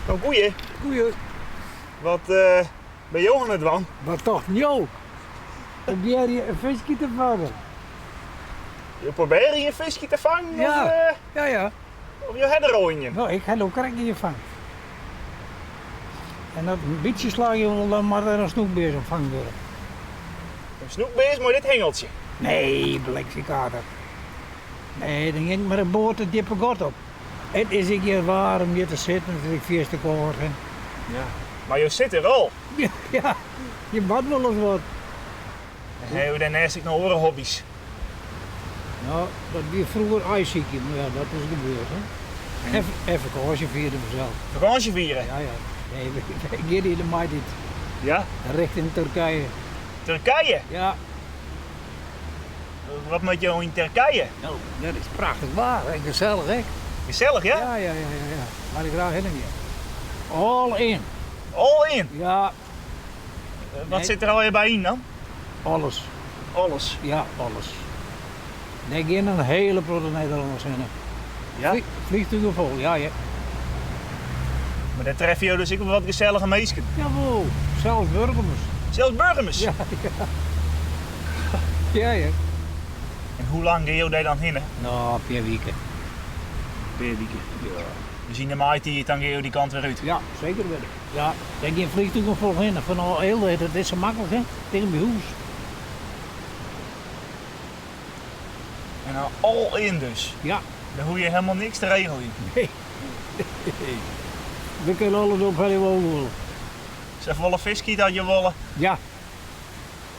No goeie. Goeie. Wat binne jo oan it dwaan? Wat tochten jo? Probearje in fiskje te fangen. Jo probearje in fiskje te fangen? Ja, of, uh, ja, ja. Of jo ha der al ien? No, ik ha no krekt ien fangen. En as it in bytsje slagje wol, dan moat der in snoekbears op fangen wurde. In snoekbears mei dit hingeltsje? Nee, bliksemkater. Nee, dan gean ik mar in boat it djippe gat op. It is ek hjir waarm hjir te sitten, it is ek fierste kâld. Hè. Ja. Mar jo sitte der al? Ja, je moat wolris wat. En ha jo dêrneist ek noch oare hobbys? No, dat wie froeger aaisykjen, mar ja, dat is gebeurd. Hè. En, en fakânsje fiere fansels. Fakânsje fiere? Ja, ja. Nee, wy gean yn de maitiid. Ja? Richting Turkije. Turkije? Ja. Wat moat jo yn Turkije? No, dat is prachtich waar en gesellich ek. Gesellich, ja? Ja, ja, ja, ja. Mar ik graach hinne gean. All in. All in? Ja. Wat sit der allegear by yn dan? Alles. Alles? Ja, alles. Dêr gean in hiele protte Nederlanners hinne. Ja? Vliegtugen fol, ja, ja. Mar dêr treffe jo dus ek wol wat gesellige minsken? Jawol, sels Burgumers. Sels Burgumers? Ja, ja. Ja, ja. En hoe lang gean jo dêr dan hinne? No, in pear wike. In pear wike? Ja. Dus yn de maaitiid dan gean jo dy kant wer út? Ja, seker witte. Ja, dêr gean vliegtugen fol hinne. Fan al heel de, dat is sa maklik, hè? Ticht by hûs. En dan all in dus? Ja. Dan hoege je helemaal niks te regeljen? Nee. We kinne alles ophelje wat we wolle. Safolle fisk ite as je wolle? Ja.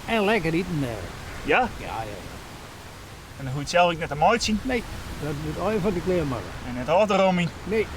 En lekker iten dêr. Ja? Ja, ja. En dan hoege je it sels ek net te meitsjen? Nee, dat wurdt allegear foar dy klearmakke. En net ôf te romjen? Nee.